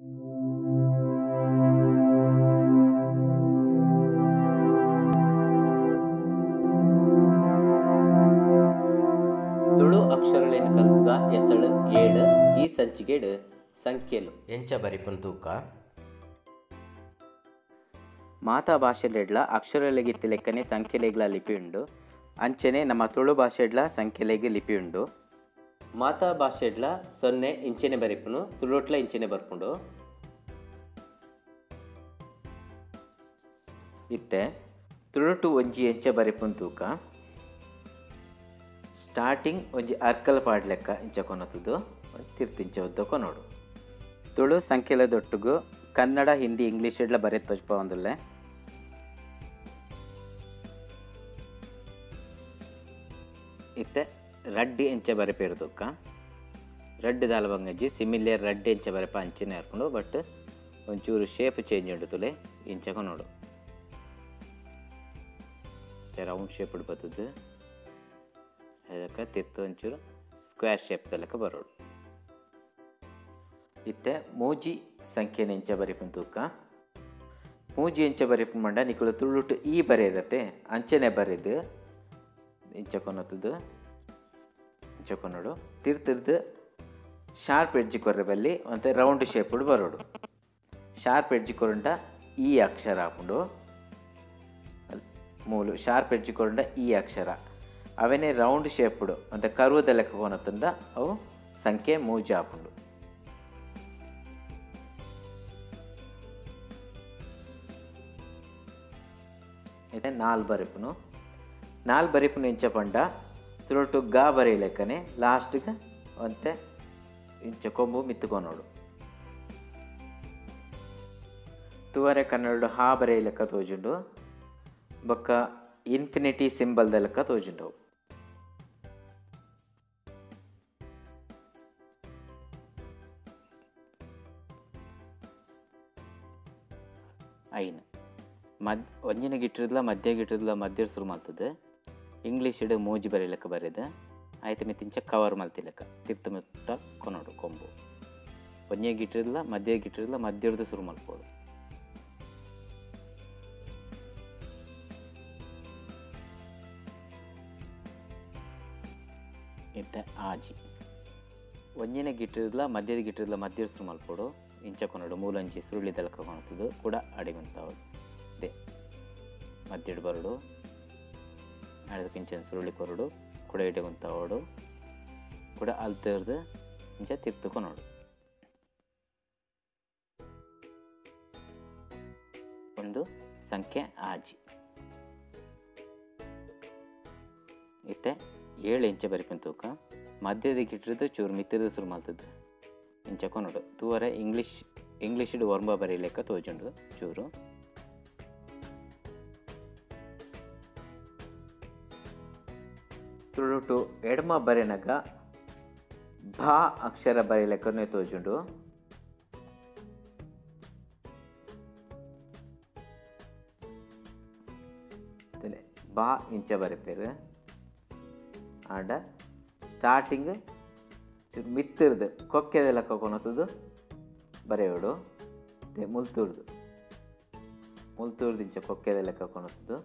ತುಳು ಅಕ್ಷರಲೇನು ಕಲ್ಪುಗ ಎಸಳು 7 ಈ ಸಂಚಿಗೆಡು ಸಂಖ್ಯೆಲು ಎಂಚ ಬರಿಪುನ್ ತೂಕ. ಮಾತಾ ಭಾಷೆಲೆಡ್ಲ ಅಕ್ಷರಲೆಗಿತ್ತಿ ಲೆಕ್ಕನೆ ಸಂಖ್ಯೆಲೆಗ್ಲ ಲಿಪಿ ಉಂಡು. ಅಂಚನೆ ನಮ್ಮ ತುಳು ಭಾಷೆಡ್ಲ ಸಂಖ್ಯೆಲೆಗ್ ಲಿಪಿ ಉಂಡು. ಮಾತಾ ಭಾಷೆಡ್ಲ 0 ಇಂಚನೆ ಬರಿಪುನು, ತುಳುಟ್ಲ ಇಂಚನೆ ಬರ್ಪುಂಡು. ಇತ್ತೆ ತುಳುಟು ಒಂಜಿ ಎಂಚ ಬರಿಪುನ್ ತೂಕ. ಸ್ಟಾರ್ಟಿಂಗ್ ಒಂಜಿ ಅರ್ಕಲ್ ಪಾಡ್ಲೆಕ್ಕ ಇಂಚ ಕೊನತುದು ತಿರ್ತಿಂಚ ಉದ್ದ ಕೊನೋಡು. ತುಳು ಸಂಖ್ಯೆಲ ದೊಟ್ಟುಗು ಕನ್ನಡ, ಹಿಂದಿ, ಇಂಗ್ಲೀಷ್ ಎಡ್ಲ ಬರೆ ತೋಜ್ಪ ಒಂದುಲ್ಲೆ. ಇತ್ತೆ ರಡ್ಡಿ ಎಂಚ ಬರೆಪೇರು ತೂಕ. ರಡ್ಡಿ ದಾಲ ಬಂಗಜ್ಜಿ ಸಿಮಿಲಿಯರ್ ರಡ್ಡಿ ಎಂಚ ಬರೆಪ ಅಂಚನೆ ಹಾಕೊಂಡು, ಬಟ್ ಒಂಚೂರು ಶೇಪ್ ಚೇಂಜ್ ಉಂಡು ತುಲೆ ಇಂಚ ಕೊನೋಡು. ರೌಂಡ್ ಶೇಪ್ ಬರ್ತದೆ, ಅದಕ್ಕೆ ತಿರ್ತು ಒಂಚೂರು ಸ್ಕ್ವೇರ್ ಶೇಪ್ ತಲಕ ಬರೋಡು. ಇತ್ತೆ ಮೂಜಿ ಸಂಖ್ಯೆನ ಎಂಚ ಬರಿಪುನ್ ತೂಕ. ಮೂಜಿ ಎಂಚ ಬರಿಪುನ್ ಮಂಡ ನಿಕುಲು ತುಳುಟು ಈ ಬರೆಯದತ್ತೆ ಅಂಚನೆ ಬರೆದು ಇಂಚ ಕೊನತುದು ಇಂಚ ಕೊನೋಡು. ತಿರ್ತಿರ್ದು ಶಾರ್ಪ್ ಎಡ್ಜಿ ಕೊರ್ರೆ ಬಲ್ಲಿ ಅಂತೆ ರೌಂಡ್ ಶೇಪುಡು ಬರೋಡು. ಶಾರ್ಪ್ ಎಡ್ಜಿ ಕೊರಂಡ ಈ ಅಕ್ಷರ ಹಾಕೊಂಡು ಮೂಲು ಶಾರ್ಪ್ ಎಡ್ಜಿ ಕೊರಂಡ ಈ ಅಕ್ಷರ ಅವೆನೇ ರೌಂಡ್ ಶೇಪುಡು ಅಂತ ಕರುವದ ಲೆಕ್ಕ ಕೊನತುಂಡ ಅವು ಸಂಖ್ಯೆ ಮೂಜಿ ಹಾಕೊಂಡು. ಇದೆ ನಾಲ್ ಬರಿಪುನು. ನಾಲ್ ಬರಿಪುನು ಇಂಚ ಪಂಡ ತುಳುಟು ಗಾ ಬರೆಯಲೆಕ್ಕನೆ ಲಾಸ್ಟ್ಗೆ ಅಂತೆ ಇಂಚ ಕೊಂಬು ಮಿತ್ತುಕೊನೋಡು. ತುವರೆ ಕನ್ನಡ ಹಾ ಬರೆಯಲೆಕ್ಕ ತೋಜುಂಡು, ಬೊಕ್ಕ ಇನ್ಫಿನಿಟಿ ಸಿಂಬಲ್ದ ಲೆಕ್ಕ ತೋಜುಂಡು. ಐನ್ ಮದ್ ಒಂಜಿನ ಗಿಟ್ಟಿರ್ಲ ಮಧ್ಯ ಗಿಟ್ಟಿರ್ಲ ಮಧ್ಯ ಶುರು ಮಾಡ್ತದೆ. ಇಂಗ್ಲೀಷ್ ಮೂಜಿ ಬರೀಲಕ್ಕ ಬರೆದು ಆಯ್ತು ಮಿತ್ತಿಂಚ ಕವರ್ ಮಲ್ತಿಲಕ್ಕ ತಿರ್ತು ಮಿತ್ತ ಕೊನೋಡು ಕೊಂಬು. ಒಂಜೇ ಗಿಟ್ಟಿರ್ಲ ಮಧ್ಯ ಗಿಟ್ಟಿರ್ಲ ಮಧ್ಯದ ಶುರು ಮಲ್ಪೋಡು. ಇತ್ತೆ ಆಜಿ ಒಂಜಿನ ಗಿಟ್ಟಿರ್ಲ ಮಧ್ಯದ ಗಿಟ್ಟಿರ್ಲ ಮಧ್ಯ ಶುರು ಮಲ್ಪೋಡು ಇಂಚ ಕೊನೋಡು. ಮೂಲಂಚಿ ಸುರುಳಿ ತಲಕ ಕೊನತದು ಕೂಡ ಅಡಿಗುಂತಾವದು. ಇದೆ ಮಧ್ಯಡು ಬರಡು, ಅದಕ್ಕೆ ಸುರುಳಿ ಕೊರಡು ಕೂಡ ಇಡಗುಂತಾವಡು ಕೂಡ ಅಲ್ತರ್ದು ಇಂಚ ತಿರ್ತು ಕೊನೋಡು. ಒಂದು ಸಂಖ್ಯೆ ಆಜಿ. ಇತ್ತೆ 7 ಇಂಚ ಬರಿಪುನ್ ತೂಕ. ಮಧ್ಯದ ಗಿಟ್ಟಿರ್ದು ಚೂರು ಮಿತ್ತಿರ್ದು ಶುರು ಮಾಡ್ತದ್ದು ಇಂಚ ಕೊನೋಡು. ತೂವರೆ ಇಂಗ್ಲೀಷ್ ಇಂಗ್ಲೀಷಿಡು ಒರ್ಂಬ ಬರೀಲೆಕ್ಕ ತೋಜುಂಡು ಚೂರು. ತುಳುಟು ಎಡಮ ಬರೆನಗ ಭಾ ಅಕ್ಷರ ಬರೀಲೆಕ್ಕನೇ ತೋಜುಂಡು. ಬಾ ಇಂಚ ಬರೆಪೇರು. ಆಂಡ ಸ್ಟಾರ್ಟಿಂಗ್ ಮಿತ್ತಿರ್ದು ಕೊಕ್ಕೆದ ಲೆಕ್ಕ ಕೊನತುದು ಬರೆಯೋಡು. ಮುಲ್ತೂರ್ದು ಮುಲ್ತೂರ್ದು ಇಂಚ ಕೊಕ್ಕೆದ ಲೆಕ್ಕ ಕೊನತುದು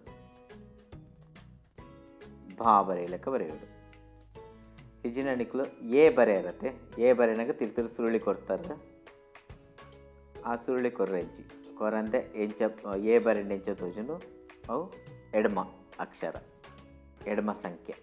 ಭಾ ಬರೆಯಲೆಕ್ಕ ಬರೆಯೋಡು. ಹಿಜಿನ ನಿಕ್ಲು ಎ ಬರೆಯರತ್ತೆ. ಎ ಬರೆನಾಗ ತಿರ್ತಿರು ಸುರುಳಿ ಕೊಡ್ತಾರೆ. ಆ ಸುರುಳಿ ಕೊರ್ರೆ ಹೆಜ್ಜಿ ಕೊರಂತೆ ಎಂಚ ಎ ಬರೆಂಡ ಎಂಚ ತೋಜುಂಡು ಅವು ಎಡಮ ಅಕ್ಷರ ಎಡಮ ಸಂಖ್ಯೆ.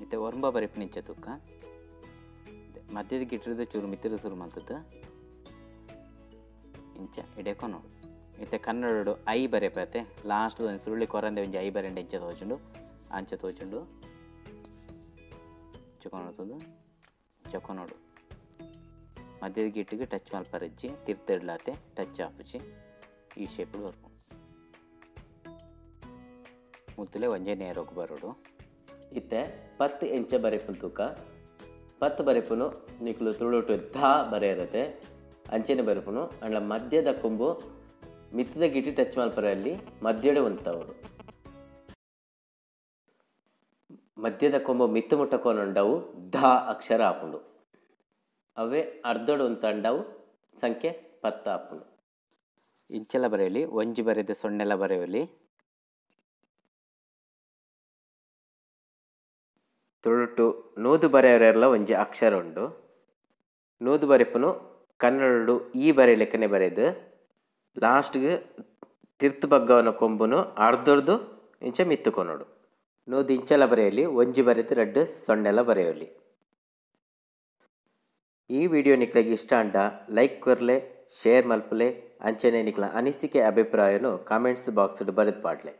ಇತ್ತೆ ಒರ್ಂಬ ಬರಿಪು ನಿಂಚ ತೂಕ. ಮಧ್ಯದ ಗಿಟ್ಟಿರದ ಚೂರು ಮಿತ್ತಿರ ಶುರು ಮಾಡ್ತದ್ದು ಇಂಚ ಇಡೇಕೊ ನೋಡು. ಇತ್ತೆ ಕನ್ನಡಡು I ಬರೆಪತೆ ಲಾಸ್ಟ್ ಒಂದು ಸುರುಳಿ ಕೊರಂದೆ ಒಂಜಿ I ಬರೆಂಡ ಇಂಚ ತೋಚುಂಡು ಅಂಚ ತೋಚುಂಡು ಚೊಕೊನೋತದ್ದು ಚೊಕೊನೋಡು. ಮಧ್ಯದ ಗಿಟ್ಟಿಗೆ ಟಚ್ ಮಲ್ಪರಜ್ಜಿ ತಿರ್ತಿಡ್ಲಾತೆ ಟಚ್ ಆಪುಚಿ ಈ ಶೇಪ್ ಬರ್ಪು. ಮುತ್ತುಲೆ ಒಂಜೇ ನೇರೊಗು ಬರೋಡು. ಇತ್ತೆ 10 ಎಂಚ ಬರೆಪುನ ತೂಕ. 10 ಬರೆಪುನು ನಿಕುಲು ತುಳುಟು ಧ ಬರೆಯರತೆ ಅಂಚನೆ ಬರೆಪುನು. ಅಂಡ ಮಧ್ಯದ ಕೊಂಬು ಮಿತ್ತದ ಗಿಟಿ ಟಚ್ ಮಲ್ಪರಲ್ಲಿ ಮಧ್ಯಡೆ ಉಂತಾವಡು. ಮಧ್ಯದ ಕೊಂಬು ಮಿತ್ತು ಮುಟ್ಟಕೋನುಂಡವು ಧ ಅಕ್ಷರ ಆಪುಂಡು. ಅವೇ ಅರ್ಧಡು ಉಂತಂಡವು ಸಂಖ್ಯೆ 10 ಆಪುಂಡು. ಇಂಚಲ ಬರೆಯಲಿ, ಒಂಜಿ ಬರೆದ ಸೊನ್ನೆಲ ಬರೆಯಲಿ. ತುಳುಟು 100 ಬರೆಯರೆಲ್ಲ ಒಂಜಿ ಅಕ್ಷರ ಉಂಡು. 100 ಬರೆಪುನು ಕನ್ನಡಡು ಈ ಬರೆಯಲೆಕ್ಕನೆ ಬರೆದು ಲಾಸ್ಟ್ಗೆ ತಿರ್ತು ಬಗ್ಗವನ ಕೊಂಬುನು ಅರ್ಧರ್ದು ಇಂಚ ಮಿತ್ತುಕೊನೋಡು. 100 ಇಂಚಲ ಬರೆಯಲಿ, ಒಂಜಿ ಬರೆದು 2 ಸೊನ್ನೆಲ ಬರೆಯಲಿ. ಈ ವಿಡಿಯೋ ನಿಕ್ಲೆಗ್ ಇಷ್ಟ ಅಂಡ ಲೈಕ್ ಕೊರ್ಲೆ, ಶೇರ್ ಮಲ್ಪಲೆ, ಅಂಚನೆ ನಿಕ್ಲ ಅನಿಸಿಕೆ ಅಭಿಪ್ರಾಯನು ಕಾಮೆಂಟ್ಸ್ ಬಾಕ್ಸ್ ಬರೆದು ಪಾಡ್ಲೆ.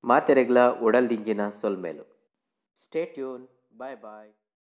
ಮಾತೆರೆಗ್ಲ ಉಡಲ್ ದಿಂಜಿನ ಸೊಲ್ಮೇಲು. Stay tune, bye bye.